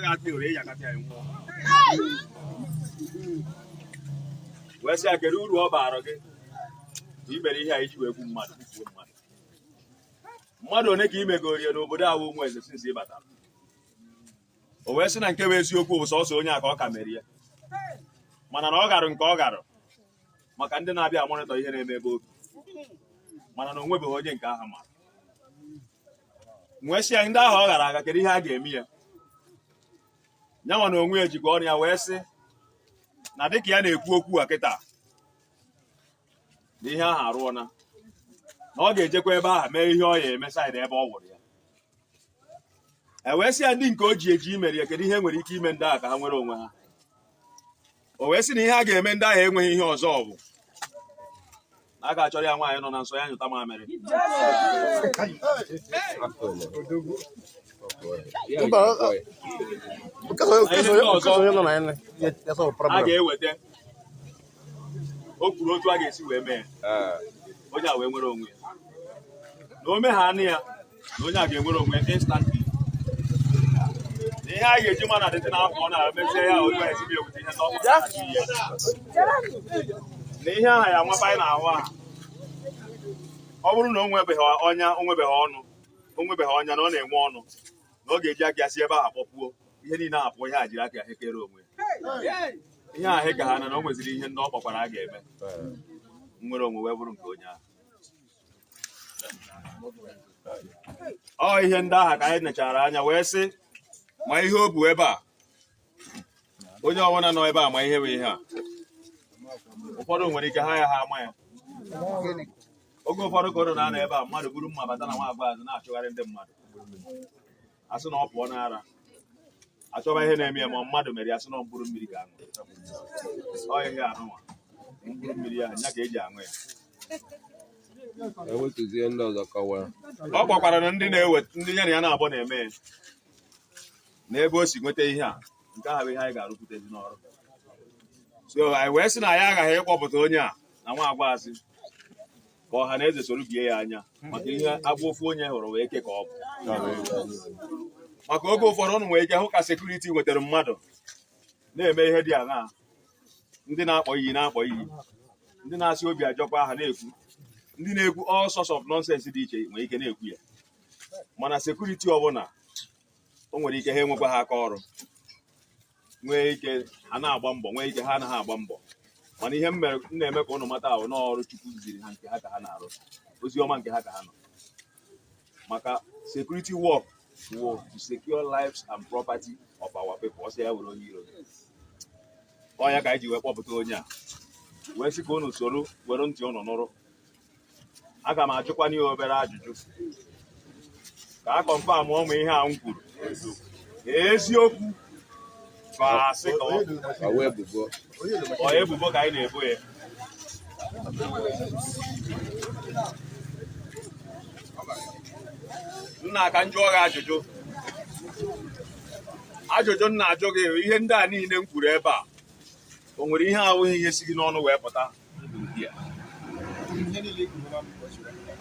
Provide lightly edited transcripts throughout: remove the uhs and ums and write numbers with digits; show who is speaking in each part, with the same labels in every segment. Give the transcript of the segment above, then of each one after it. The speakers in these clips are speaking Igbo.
Speaker 1: Gị atụ ewere ịyakata ya nwụọ. Wee sị ya, kedu uru ọ baara gị na i mere ihe a iji wee gbu mmadụ, gbufuo mmadụ? Mmadụ one ka i megorie n'obodo ahụ ụmụ eze since ị batara? O wee sị na nke bụ eziokwu bụ sọsọ onye a ka ọ ka mere ya, mana na ọ garụ nke ọ garụ maka ndị na-abịa amonitor ihe na-eme ebe obi, mana na o nwebeghị onye nke ahụ mara. Wee sị ya, ndị ahụ ọ gara aga, kedu ihe a ga-eme ya? Nyanwa na onwe ya jikwa ọnụ ya wee sị na dịka ya na-ekwu okwu a kịta, na ihe ahụ arụọna, na ọ ga-ejekwa ebe ahụ mee ihe ọ ya eme side ebe ọ gwụrụ ya. E wee sị ya, ndị nke o ji eji imere ya, kedu ihe nwere ike ime ndị ahụ ka ha nwere onwe ha? O wee sị na ihe a ga-eme ndị ahụ enweghị ihe ọzọ, ọ bụ na a ga-achọrọ ya nwaanyị nọ na nsọ ya nyụta mamịrị.
Speaker 2: Mba,
Speaker 1: a ga-eweta o kwuru otu a ga-esi wee mee ya, onye a wee nwere onwe ya, na o megha anụ ya, na onye a ga-enwere onwe ya instantly, na ihe a ga-eji ma na adịtị na afọ na mezie ya otu a esi eweta ihe ndị ọkpọ ihe na ihe aha ya nwapa anyị n'ahụ ahụ. Ọ bụrụ na o nwebeghị ọnya, o nwebeghị ọnụ, o nwebeghị ọnya, na ọ na-enwe ọnụ, na ọ ga-eji aka ya si ebe ahụ kpọpuo ihe niile ahụ pụọ, ihe a jiri aka ya hekere onwe ya ihe ahụ ka ha na o nweziri ihe ndị ọ kpọkwara a ga-eme, nwere onwe wee bụrụ nke onye ahụ. Ọ ihe ndị ahụ ka anyị nechara anya wee sị ma ihe o bu ebe a, onye ọbụla nọ ebe a ma ihe bụ ihe a. Ụfọdụ nwere ike ha ya ha ama ya. Oge ụfọdụ ka ụnụ na-anọ ebe a, mmadụ buru mma bata na nwa azụ na-achụgharị ndị mmadụ, asị na ọ pụọ n'ara, achọba ihe na-eme ya, ma mmadụ mere ya, sị na mkpụrụ mmiri ka aṅụ. Ọ ihe anụnwa mkpụrụ mmiri ahụ nya ka eji aṅụ ya.
Speaker 3: Ewetuzie ndị ọzọ kọwaa.
Speaker 1: Ọ kpọkwara na ndị na-ewe ndị ya na ya na-abọ na-eme ya na ebe o si nweta ihe a, nke ahụ bụ ihe anyị ga-arụpụtazi n'ọrụ. So anyị wee sị na anyị aghaghị ịkpọpụta onye a na nwa agwaazị ka ọha na eze soro bie ya anya, maka ihe agwa ofu onye hụrụ wee ke ka ọ bụ. Maka oge ụfọdụ ụnụ nwere ike hụ ka security nwetara mmadụ na-eme ihe dị aṅaa, ndị na-akpọ iyi na-akpọ iyi, ndị na-asị obi ajọkwa aha na-ekwu, ndị na-ekwu all sorts of nonsense dị iche nwere ike na-ekwu ya. Mana security ọbụla o nwere ike ha enwekwa ha aka ọrụ, nwee ike ha na-agba mbọ, nwee ike ha anaghị agba mbọ, mana ihe m mere m na-eme ka ụnụ mata ahụ n'ọrụ Chukwu ziri ha, nke ha ka ha na-arụ, ozi ọma nke ha ka ha nọ. Maka security work wụ to secure lives and property of our people. Ọsọ ya were onye iro gị. Ọ ya ka anyị ji wee kpọpụta onye a, wee sị ka unu soro were ntị unu nụrụ. Aga m ajụkwana ya obere ajụjụ ka a confirm ụmụ ihe a m kwuru eziokwu ka asị ka ọ
Speaker 3: Ka wee ebubo.
Speaker 1: Ọ ebubo ka anyị na-ebo ya. Nna, ka m jụọ gị ajụjụ. Ajụjụ m na-ajụ gị, ihe ndị a niile m kwuru ebe a, o nwere ihe ahụghị ihe si gị n'ọnụ wee pụta ndị a?
Speaker 4: Ihe niile i kwuru n'ọnụ ka o si wee pụta.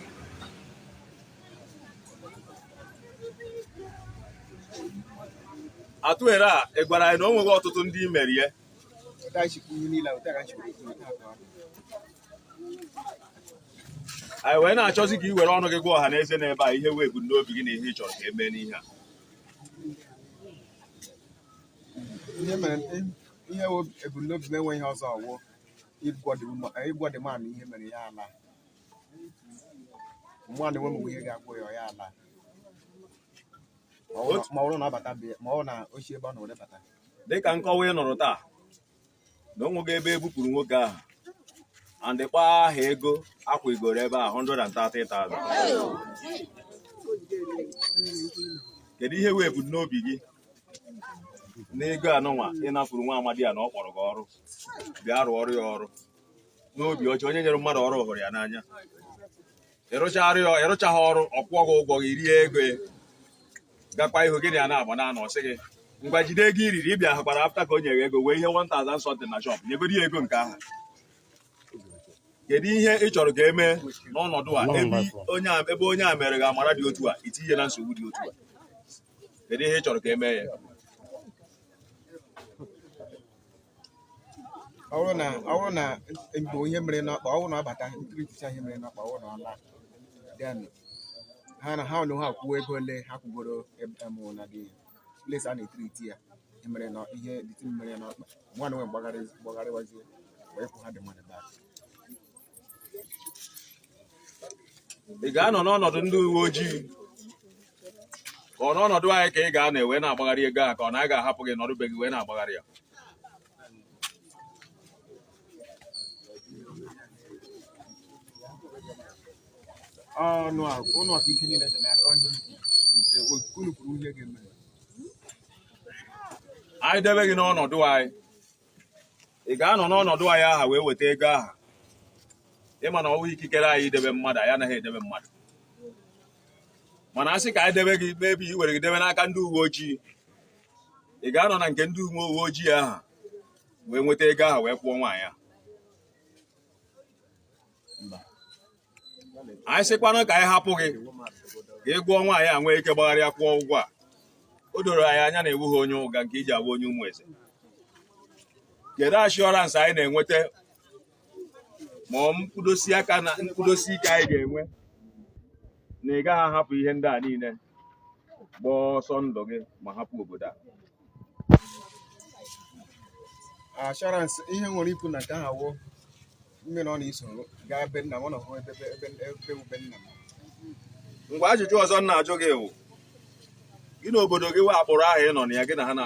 Speaker 1: Atụghere a, ị gwara anyị na o nweghị ọtụtụ ndị i merie.
Speaker 4: Otu anyị si kwuo ihe niile, otu a ka anyị si wee kwuo, otu a ka ọ dị.
Speaker 1: Anyị wee na-achọzi ka ị were ọnụ gị gwa ọha na eze n'ebe a ihe wee ebumnobi gị na ihe ị chọrọ ka e mee n'ihe a.
Speaker 4: Ihe mere, ihe wụ ebumnobi m enweghị ihe ọzọ, ọwụ ịgwọ the man ihe mere ya ala. Mụ na enwe m ihe ga-agwọ ya, ọ ya ala. Ma ọ bụrụ na ọ bata be ya, ma ọ bụrụ na o si ebe ọ nọ were bata.
Speaker 1: Dịka nkọwa ị nụrụ taa na o nweghị ebe e bupụrụ nwoke ahụ and kpaa aha ego akwa igoro ebe a 130,000, kedu ihe wee ebumnobi gị n'ego anụnwa ị nafuru nwa amadi a na ọ kpọrọ gị ọrụ bịa rụọ ọrụ ya ọrụ n'obi ọcha? Onye nyere mmadụ ọrụ hụrụ ya n'anya. Ịrụchara ya, ịrụchaghị ọrụ, ọ kwụọ gị ụgwọ gị, rie ego ya, gakwa ihu gị na ya na-agba na anọ, sị gị ngwa jide ego iriri. Ịbịa hụkwara after ka o nyere ego wee ihe 1000 something na shop, nyegodi ya ego nke ahụ. Kedu ihe ị chọrọ ka emee n'ọnọdụ a, ebe onye a mere gị amara dị otu a, itinye na nsogbu dị otu a? Kedu ihe ị chọrọ ka emee ya?
Speaker 4: Ọ bụrụ na bụ ihe mere n'ọkpa, ọ bụrụ na ọ bata ntụrịtịcha ihe mere n'ọkpa, ọ bụrụ na ọ laa, then ha na ha na ha kwuo ego ole ha kwugoro na the place a na-etiriti ya, ihe mere na ihe the thing mere n'ọkpa, nwa na nwe gbagharịwazie wee kwụ ha the money back.
Speaker 1: Ị ga-anọ n'ọnọdụ ndị uwe ojii ka ọ n'ọnọdụ anyị ka ị ga-anọ wee na-agbagharị ego a, ka ọ na a ga-ahapụ gị nọdụ be gị wee na-agbagharị ya?
Speaker 4: Ọnụ a ụnụ ọka ike niile dị n'aka ihe nke unu kwuru ihe ga-eme.
Speaker 1: Anyị debe gị n'ọnọdụ anyị, ị ga-anọ n'ọnọdụ anyị aha wee weta ego aha? Ịma na ọwụ ikikere anyị idebe mmadụ, anyị anaghị edebe mmadụ, mana a sị ka anyị debe gị mebi i were gị debe n'aka ndị uwe ojii, ị ga-anọ na nke ndị uwe ojii aha wee nweta ego aha wee kwụọ nwaanyị a?
Speaker 4: Mba.
Speaker 1: Anyị sịkwanụ ka anyị hapụ gị ka ị gwụọ nwaanyị a nwee ike gbagharịa kwụọ ụgwọ a, o doro anyị anya na ewughị onye ụga nke iji abụ onye ụmụ eze. Kedu assurance anyị na-enweta ma ọ mkpụdosi aka na mkpụdosi ike anyị ga-enwe na ị gaghị ahapụ ihe ndị a niile, gbaa ọsọ ndụ gị ma hapụ obodo a?
Speaker 4: Assurance ihe nwere ikwu na nke ahụ wụ mmiri ọ na-eso gaa be nna m, ọ nọ hụ ebe ebe ebe ube nna m.
Speaker 1: Ngwa, ajụjụ ọzọ m na-ajụ gị bụ, gị na obodo gị wee akpụrụ ahụ ị nọ na ya, gị na ha na